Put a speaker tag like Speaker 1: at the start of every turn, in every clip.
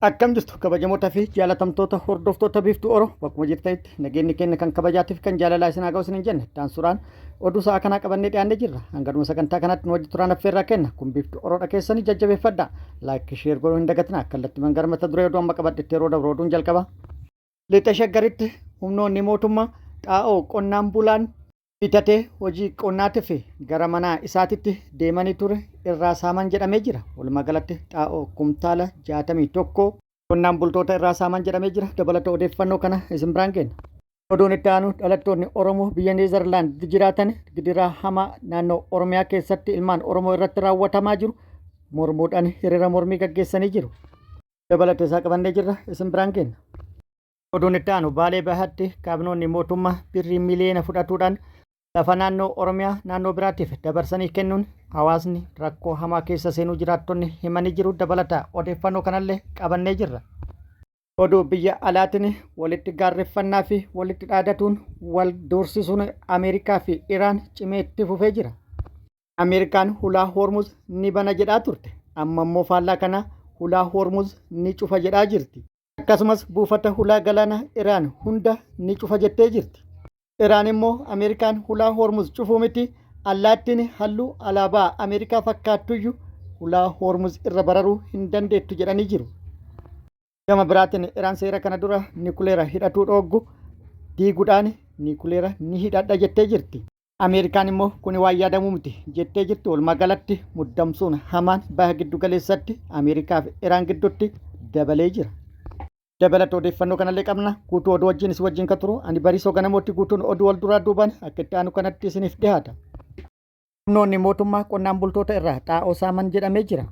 Speaker 1: Akkam jirtu kabajamoota fi jaalatamtoota hordoftoota Biiftuu Oro, bakkuma jirtanitti nageenyi keenya kan kabajaatiif kan jaalalaa isin haa ga'u isiniin jenna. Daansuudhaan oduu sa'a kanaa qabannee dhiyaannee jirra. Hanga dhuma sagantaa kanaatti nu wajji turaan affeerraa kenna. Kun Biiftuu Oroodha, keessanii jajjabeeffadha. Like, share godhuu hin dagatinaa. Kallattiiman gara mata duree oduu amma qabadhetti yeroo dabru oduun jalqaba. Lixa Shaggaritti humnoonni mootummaa xaa'oo qonnaan bulaan bitatee hojii qonnaatiif gara manaa isaatitti deemanii ture irraa saaman jedhamee jira. Walumaa galatti xaa'oo kumtaala 61 qonnaan bultoota irraa saaman jedhamee jira. Dabalata odeeffannoo kana isin biraan geenya. Oduun itti aanu, dhalattoonni Oromoo biyya Neezerlaand jiraatan gidiraa hamaa naannoo Oromiyaa keessatti ilmaan Oromoo irratti raawwatamaa jiru mormuudhaan hiriira mormii gaggeessanii jiru. Dabalata isaa qabannee jirra, isin biraan geenya. Oduun itti aanu, Baalee Bahaatti kaabinoonni mootummaa birrii miliyoona fudhatuudhaan lafa naannoo Oromiyaa naannoo biraatiif dabarsanii kennuun hawaasni rakkoo hamaa keessa seenuu jiraattonni himanii jiru. Dabalata odeeffannoo kanallee qabannee jirra. Oduu biyya alaatiin, walitti gaarreffannaa fi walitti dhaadatuun wal doorsisuun Ameerikaa fi Iraan cimee itti fufee jira. Ameerikaan hulaa Hormuz ni bana jedhaa turte. Amma immoo faallaa kanaa hulaa Hormuz ni cufa jedhaa jirti. Akkasumas buufata hulaa galaana Iraan hunda ni cufa jettee jirti. Iraan immoo Ameerikaan hulaa Hormuz cufuu miti, allaattiin halluu alaabaa Ameerikaa fakkaattuyyu hulaa Hormuz irra bararuu hin dandeettu jedhanii jiru. Gama biraatiin Iraan seera kana dura nikuleera hidhatuu dhooggu diiguudhaan nikuleera ni hidhadha jettee jirti. Ameerikaan immoo kuni waan yaadamuu miti jettee jirti. Walumaa galatti muddamsuun hamaan baha giddu galeessatti Ameerikaa fi Iraan gidduutti dabalee jira. Dabalata odeeffannoo kanallee qabna. Guutuu oduu wajjin isin wajjin kan turu ani Bariisoo Ganamootti. Guutuun oduu wal duraa duubaan akka itti aanu kanatti isiniif dhiyaata. Humnoonni mootummaa qonnaan bultoota irraa xaa'oo saaman jedhamee jira.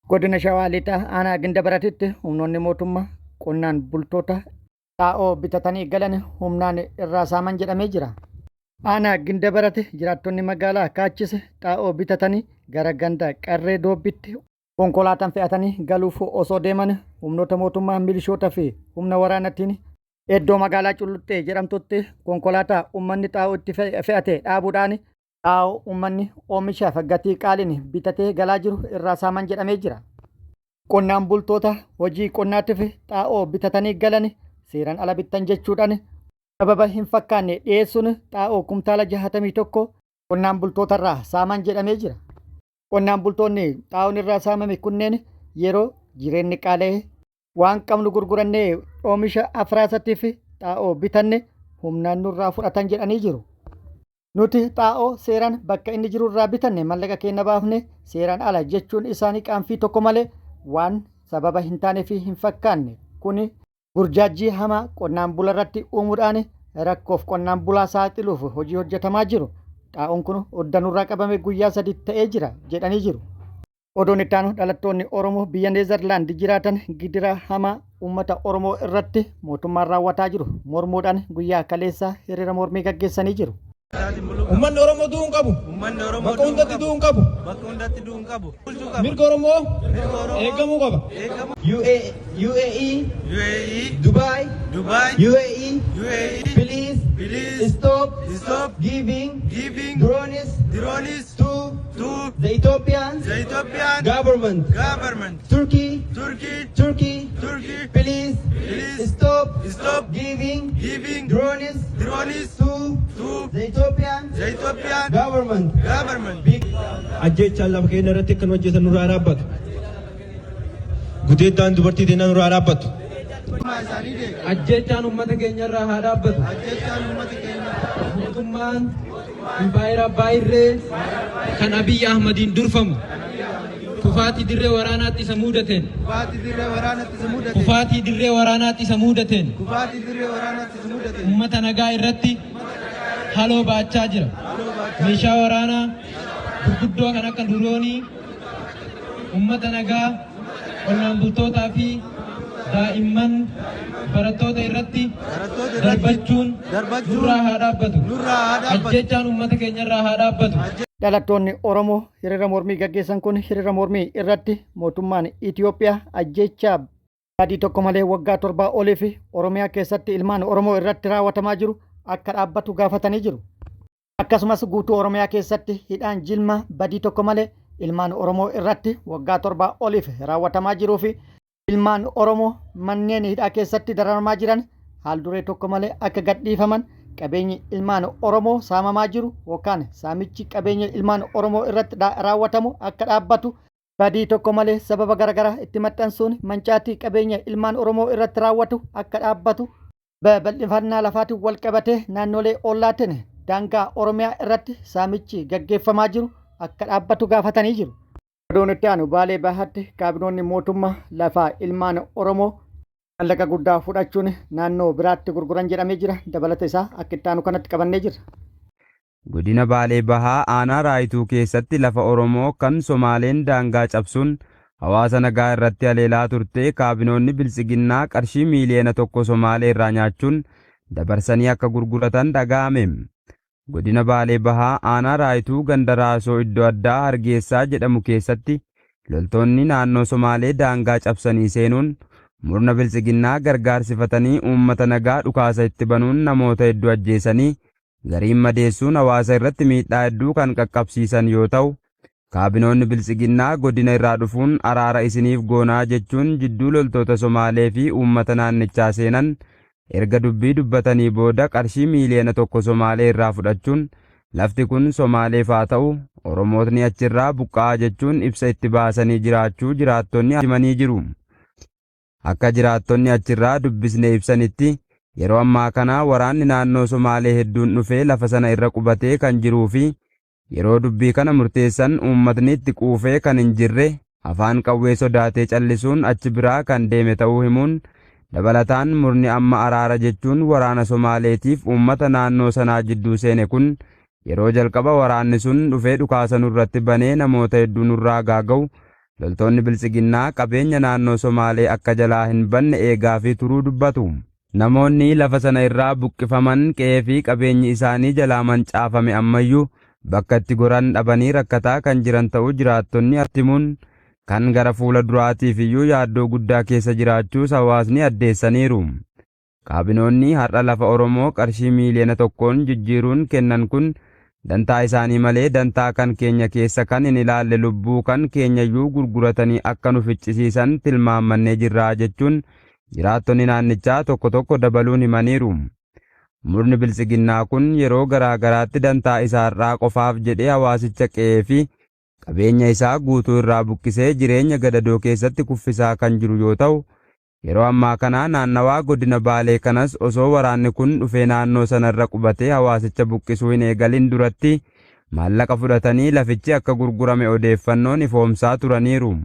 Speaker 1: Godina Shawaa Lixaa aanaa Gindabaratitti humnoonni mootummaa qonnaan bultoota xaa'oo bitatanii galan humnaan irraa saaman jedhamee jira. Aanaa Gindabarati jiraattonni magaalaa Kaachise xaa'oo bitatanii gara ganda Qarree Doobbitti konkolaataan fe'atanii galuuf osoo deeman humnoota mootummaa, milishoota fi humna waraanatiin iddoo magaalaa Culluxxee jedhamtutti konkolaataa uummanni xaa'oo itti fe'ate dhaabuudhaan xaa'oo uummanni oomishaaf gatii qaaliin bitatee galaa jiru irraa saaman jedhamee jira. Qonnaan bultoota hojii qonnaatiif xaa'oo bitatanii galan seeraan ala bittan jechuudhaan sababa hin fakkaanne dhiyeessuun xaa'oo kumtaala 61 qonnaan bultootarraa saaman jedhamee jira. Qonnaan bultoonni xaa'oon irraa saamame kunneen yeroo jireenyi qaala'ee waan qabnu gurgurannee oomisha afraasatiif xaa'oo bitanne humnaan nurraa fudhatan jedhanii jiru. Nuti xaa'oo seeraan bakka inni jiru irraa bitanne, mallaqa keenya baafne, seeraan ala jechuun isaanii qaanfii tokko malee waan sababa hin taanee fi hin fakkaanne kuni burjaajjii hamaa qonnaan bulaa irratti uumuudhaan rakkoof qonnaan bulaa saaxiluuf hojii hojjetamaa jiru. Xaa'oon kun odda nurraa qabame guyyaa 3 ta'ee jira jedhanii jiru. Oduun itti aanu, dhalattoonni Oromoo biyya Neezerlaand jiraatan gidiraa hamaa uummata Oromoo irratti mootummaan raawwataa jiru mormuudhaan guyyaa kaleessaa hiriira mormii gaggeessanii jiru.
Speaker 2: Uummanni Oromoo du'uu hin qabu.
Speaker 3: Uummanni Oromoo
Speaker 2: Bakka hundatti du'uu hin qabu.
Speaker 3: Bakka hundatti du'uu hin qabu. Bulchuu qaba.
Speaker 2: Mirga Oromoo
Speaker 3: Mirga Oromoo
Speaker 2: eegamuu qaba.
Speaker 3: eegamuu.
Speaker 4: UA, UAE,
Speaker 3: UAE,
Speaker 4: Dubai,
Speaker 3: Dubai,
Speaker 4: UAE,
Speaker 3: UAE,
Speaker 4: please,
Speaker 3: please
Speaker 4: stop,
Speaker 3: stop
Speaker 4: giving,
Speaker 3: giving
Speaker 4: drones
Speaker 3: drones
Speaker 4: to
Speaker 3: to
Speaker 4: the Ethiopian
Speaker 3: the Ethiopian
Speaker 4: government.
Speaker 3: government.
Speaker 4: Turkey,
Speaker 3: Turkey,
Speaker 4: Turkey,
Speaker 3: Turkey,
Speaker 4: please,
Speaker 3: please
Speaker 4: stop,
Speaker 3: stop
Speaker 4: giving,
Speaker 3: giving
Speaker 4: drones
Speaker 3: drones
Speaker 4: to
Speaker 3: to
Speaker 4: the Ethiopian
Speaker 3: the Ethiopian
Speaker 4: government.
Speaker 3: government.
Speaker 2: Ajjeechaan lafa keenya irratti akkan hojjetan nurraa dhaabbatu. Gudeeddaan dubartii teennaa nurraa dhaabbatu.
Speaker 4: Ajjeechaan uummata keenya irraa haa dhaabbatu. Mootummaan Impaayera Abbaa Irree
Speaker 2: kan Abiyyi Ahmadiin durfamu kufaatii dirree waraanaatti isa mudateen
Speaker 3: Kufaatii dirree waraanaatti isa mudate.
Speaker 2: Kufaatii dirree waraanaatti isa mudateen
Speaker 3: Kufaatii dirree waraanaatti isa mudate.
Speaker 2: uummata nagaa irratti haloo baachaa jira. Meeshaa waraanaa gurguddoo kan akka diroonii uummata nagaa, qonnaan bultootaa fi daa'imman barattoota irratti
Speaker 3: Barattoota irratti
Speaker 2: darbachuun
Speaker 3: darbachuun
Speaker 2: nurraa haa dhaabbatu.
Speaker 3: nurraa haa dhaabbatu.
Speaker 2: Ajjeechaan uummata keenya irraa haa dhaabbatu.
Speaker 1: Dhalattoonni Oromoo hiriira mormii gaggeessan kun hiriira mormii irratti mootummaan Itoophiyaa ajjeechaa badii tokko malee waggaa 7 oliif Oromiyaa keessatti ilmaan Oromoo irratti raawwatamaa jiru akka dhaabbatu gaafatanii jiru. Akkasumas guutuu Oromiyaa keessatti hidhaan jilma badii tokko malee ilmaan Oromoo irratti waggaa 7 oliif raawwatamaa jiruu fi Ilmaan Oromoo manneen hidhaa keessatti dararamaa jiran haal duree tokko malee akka gadhiifaman, qabeenyi ilmaan Oromoo saamamaa jiru yookaan saamichi qabeenya ilmaan Oromoo irratti raawwatamu akka dhaabbatu, badii tokko malee sababa garaagaraa itti maxxansuun mancaatii qabeenya ilmaan Oromoo irratti raawwatu akka dhaabbatu, babal'ifannaa lafaatiin wal qabatee naannolee ollaatiin daangaa Oromiyaa irratti saamichi gaggeeffamaa jiru akka dhaabbatu gaafatanii jiru. Oduun itti aanu Baalee Bahaatti kaabinoonni mootummaa lafaa ilmaan Oromoo maallaqa guddaa fudhachuun naannoo biraatti gurguran jedhamee jira. Dabalata isaa akka itti aanu kanatti qabannee jirra.
Speaker 5: Godina Baalee Bahaa Aanaa Raayituu keessatti lafa Oromoo kan Somaaleen daangaa cabsuun hawaasa nagaa irratti haleelaa turte kaabinoonni Biltsiginnaa qarshii miiliyoona 1 Somaalee irraa nyaachuun dabarsanii akka gurguratan dhaga'ame. Godina Baalee Bahaa Aanaa Raayituu ganda Raasoo iddoo addaa Hargeessaa jedhamu keessatti loltoonni naannoo Somaalee daangaa cabsanii seenuun murna Biltsiginnaa gargaarsifatanii uummata nagaa dhukaasa itti banuun namoota hedduu ajjeesanii gariin madeessuun hawaasa irratti miidhaa hedduu kan qaqqabsiisan yoo ta'u, kaabinoonni Biltsiginnaa godina irraa dhufuun araara isiniif goonaa jechuun jidduu loltoota Somaalee fi uummata naannichaa seenan erga dubbii dubbatanii booda qarshii miiliyoona 1 Somaalee irraa fudhachuun lafti kun Somaaleef haa ta'u, Oromootni achirraa buqqa'aa jechuun ibsa itti baasanii jiraachuu jiraattonni himanii jiru. Akka jiraattonni achirraa dubbisne ibsanitti, yeroo ammaa kana waraanni naannoo Somaalee hedduun dhufee lafa sana irra qubatee kan jiruu fi yeroo dubbii kana murteessan uummatni itti quufee kan hin jirre afaan qawwee sodaatee callisuun achi biraa kan deeme ta'uu himuun, dabalataan murni amma araara jechuun waraana Somaaleetiif uummata naannoo sanaa jidduu seene kun yeroo jalqaba waraanni sun dhufee dhukaasa nurratti banee namoota hedduu nurraa gaaga'u loltoonni Biltsiginnaa qabeenya naannoo Somaalee akka jalaa hin banne eegaafii turuu dubbatu. Namoonni lafa sana irraa buqqifaman qe'ee fi qabeenyi isaanii jalaa mancaafame ammayyuu bakka itti goran dhabanii rakkataa kan jiran ta'uu jiraattonni himuun, kan gara fuula duraatiif iyyuu yaaddoo guddaa keessa jiraachuus hawaasni addeessaniiru. Kaabinoonni har'a lafa Oromoo qarshii miiliyoona 1n jijjiiruun kennan kun dantaa isaanii malee dantaa kan keenya keessa kan hin ilaalle lubbuu kan keenyayyuu gurguratanii akka nu ficcisiisan tilmaammannee jirra jechuun jiraattonni naannichaa tokko tokko dabaluun himaniiru. Murni Biltsiginnaa kun yeroo garaa garaatti dantaa isaa har'aa qofaaf jedhee hawaasicha qe'ee fi qabeenya isaa guutuu irraa buqqisee jireenya gadadoo keessatti kuffisaa kan jiru yoo ta'u, yeroo ammaa kana naannawaa godina Baalee kanas osoo waraanni kun dhufee naannoo sanarra qubatee hawaasicha buqqisuu hin eegalin duratti maallaqa fudhatanii lafichi akka gurgurame odeeffannoon ifoomsaa turaniiru.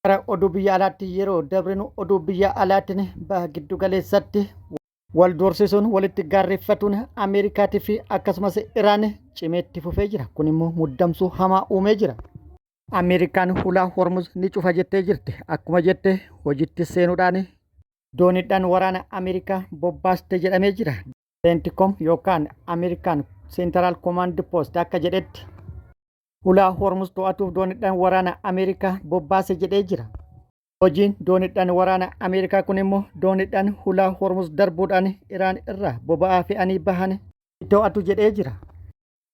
Speaker 1: Gara oduu biyya alaatti yeroo dabrinu, oduu biyya alaatiin baha giddu galeessatti wal doorsisuun walitti gaarreeffatuun Ameerikaatii fi akkasumas Iraan cimeetti fufee jira. Kun immoo muddamsuu hamaa uumee jira. Ameerikaan hulaa Hormuz ni cufa jettee jirti. Akkuma jette hojiitti seenuudhaan dooniidhaan waraana Ameerikaa bobbaaste jedhamee jira. CENTCOM yookaan Ameerikaan Central Command Post akka jedhetti, hulaa Hormuz to'atuuf dooniidhaan waraana Ameerikaa bobbaase jedhee jira. Hojiin dooniidhaan waraana Ameerikaa kun immoo dooniidhaan hulaa Hormuz darbuudhaan Iraan irraa boba'aa fe'anii bahan to'atu jedhee jira.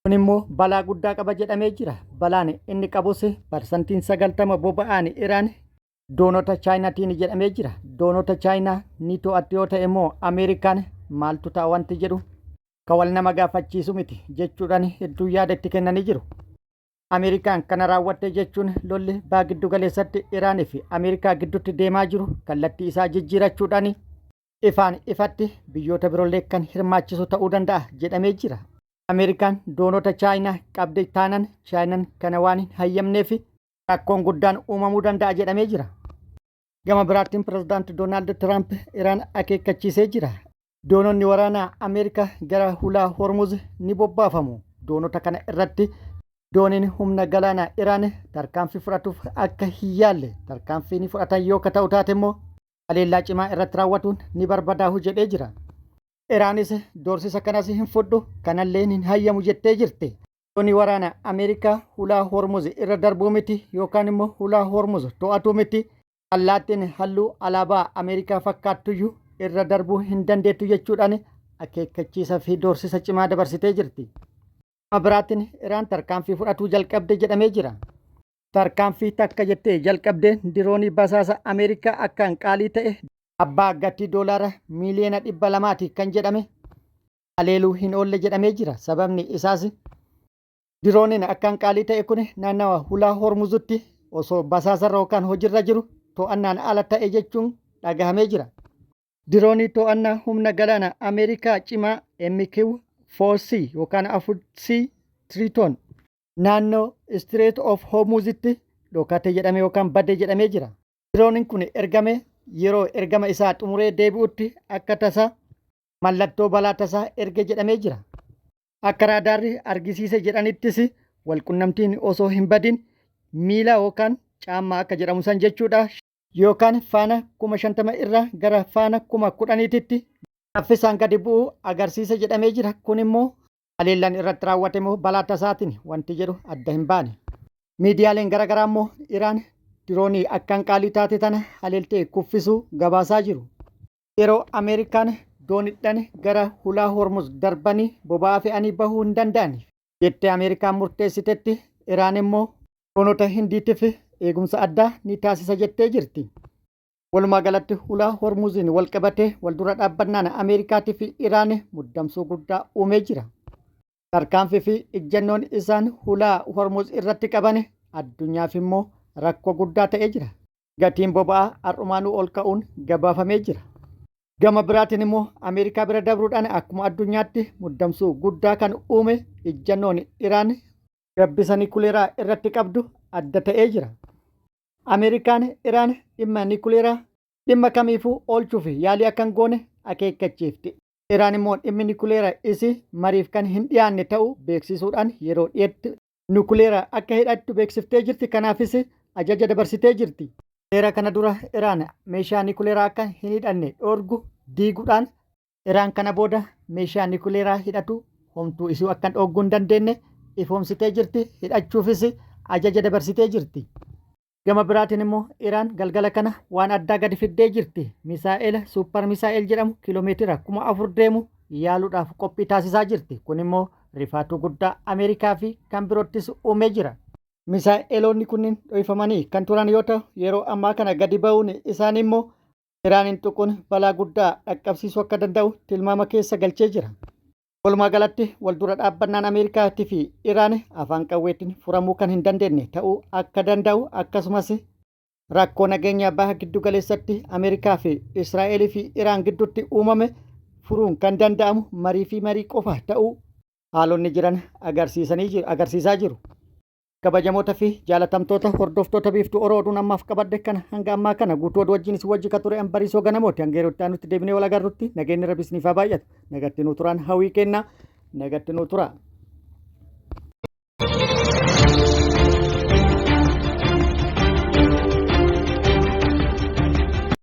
Speaker 1: Kun immoo balaa guddaa qaba jedhamee jira. Balaan inni qabus 90% boba'aan Iraan doonota Chaayinaatiin jedhamee jira. Doonota Chaayinaa ni to'atti yoo ta'e immoo Ameerikaan maaltu ta'a wanti jedhu kan wal nama gaafachiisu miti jechuudhaan hedduu yaada itti kennanii jiru. Ameerikaan kana raawwatte jechuun lolli baha giddu galeessatti Iraanii fi Ameerikaa gidduutti deemaa jiru kallattii isaa jijjiirachuudhaan ifaan ifatti biyyoota biroollee kan hirmaachisu ta'uu danda'a jedhamee jira. Ameerikaan doonota Chaayinaa qabde taanan Chaayinaan kana waan hin hayyamneef rakkoon guddaan uumamuu danda'a jedhamee jira. Gama biraattiin Pirezidaanti Doonaald Tiraamp Iraan akeekkachiisee jira. Doononni waraanaa Ameerikaa gara hulaa Hormuz ni bobbaafamu. Doonota kana irratti dooniin humna galaanaa Iraan tarkaanfii fudhatuuf akka hin yaalle, tarkaanfii ni fudhatan yoo ka ta'u taate immoo haleellaa cimaa irratti raawwatuun ni barbadaahu jedhee jira. Iraanis doorsisa kanas hin fudhu, kanallee hin hayyamu jettee jirti. Doonii waraanaa Ameerikaa hulaa Hormuz irra darbuu miti yookaan immoo hulaa Hormuz to'atuu miti, allaattiin halluu alaabaa Ameerikaa fakkaattuyyuu irra darbuu hin dandeettu jechuudhaan akeekkachiisa fi doorsisa cimaa dabarsitee jirti. Gama biraatiin Iraan tarkaanfii fudhatuu jalqabde jedhamee jira. Tarkaanfii takka jettee jalqabdeen diroonii basaasa Ameerikaa akkaan qaalii ta'e abbaa gatii doolaara miiliyoona 200ti kan jedhame haleeluu hin oolle jedhamee jira. Sababni isaas dirooniin akkaan qaalii ta'e kun naannawa hulaa Hormuzutti osoo basaasarra yookaan hojiirra jiru to'annaan ala ta'e jechuun dhagahamee jira. Diroonii to'annaa humna galaana Ameerikaa cimaa MQ-4C yookaan 4C Triton naannoo Strait of Hormuzitti dhokate jedhame yookaan bade jedhamee jira. Dirooniin kun ergame yeroo ergama isaa xumuree deebi'utti akka tasaa mallattoo balaa tasaa erge jedhamee jira. Akka raadaarri argisiise jedhanittis walqunnamtiin osoo hin badin miila yookaan caammaa akka jedhamu san jechuudha. Yookaan faana 50,000 irraa gara faana 10,000titti saffisaan gadi bu'uu agarsiisa jedhamee jira. Kun immoo haleellaan irratti raawwate moo balaa tasaatiin wanti jedhu adda hin baane. Miidiyaaleen garaagaraa immoo Iraan diroonii akkaan qaalii taate tana haleeltee kuffisuu gabaasaa jiru. Yeroo Ameerikaan doonidhaan gara hulaa Hormuz darbanii boba'aa fe'anii bahuu hin danda'an jettee Ameerikaan murteessitetti, Iraan immoo doonota Hindiitiif eegumsa addaa ni taasisa jettee jirti. Walumaa galatti hulaa Hormuziin wal qabatee wal dura dhaabbannaan Ameerikaatii fi Iraan muddamsuu guddaa uumee jira. Tarkaanfii fi ijjannoon isaan hulaa Hormuz irratti qaban addunyaaf immoo rakkoo guddaa ta'ee jira. Gatiin boba'aa har'umaanuu ol ka'uun gabaafamee jira. Gama biraatiin immoo Ameerikaa bira dabruudhaan akkuma addunyaatti muddamsuu guddaa kan uume ijjannoon Iraan gabbisa nikuleeraa irratti qabdu adda ta'ee jira. Ameerikaan Iraan dhimma nikuleeraa dhimma kamiifuu oolchuuf yaalii akka hin goone akeekkachiifti. Iraan immoo dhimmi nikuleera isii mariif kan hin dhiyaanne ta'uu beeksisuudhaan yeroo dhiyeetti nukuleera akka hidhattu beeksiftee jirti. Kanaafis ajaja dabarsitee jirti. Seera kana dura Iraan meeshaa nikuleeraa akka hin hidhanne dhoorgu diiguudhaan Iraan kana booda meeshaa nikuleeraa hidhatu homtuu isuu akka dhoorguu hin dandeenye ifoomsitee jirti. Hidhachuufis ajaja dabarsitee jirti. Gama biraatiin immoo Iraan galgala kana waan addaa gadi fiddee jirti. Misaa'ela super missile jedhamu kiiloomeetira 4,000 deemu yaaluudhaaf qophii taasisaa jirti. Kun immoo rifaatuu guddaa Ameerikaa fi kan biroottis uumee jira. Misaa'eloonni kunniin dhohifamanii kan turan yoo ta'u, yeroo ammaa kana gadi ba'uun isaanii immoo Iraaniin tuquun balaa guddaa dhaqqabsiisuu akka danda'u tilmaama keessa galchee jira. Walumaa galatti wal dura dhaabbannaan Ameerikaatii fi Iraan afaan qawweetiin furamuu kan hin dandeenye ta'uu akka danda'u, akkasumas rakkoo nageenya baha giddu galeessatti Ameerikaa fi Israa'elii fi Iraan gidduutti uumame furuun kan danda'amu marii fi marii qofa ta'uu haalonni jiran agarsiisanii jiru agarsiisaa jiru. Kabajamoota fi jaalatamtoota hordoftoota Biiftuu Oroo, oduun ammaaf qabadhe kana. Hanga ammaa kana guutuu oduu wajjin isin wajji ka ture an Bariisoo Ganamooti. Hanga yeroo itti aanutti deebinee wal agarrutti nageenyi Rabbi isiniif haa baay'atu. Nagatti nuu turaan hawwii kennaa. Nagatti nuu turaa.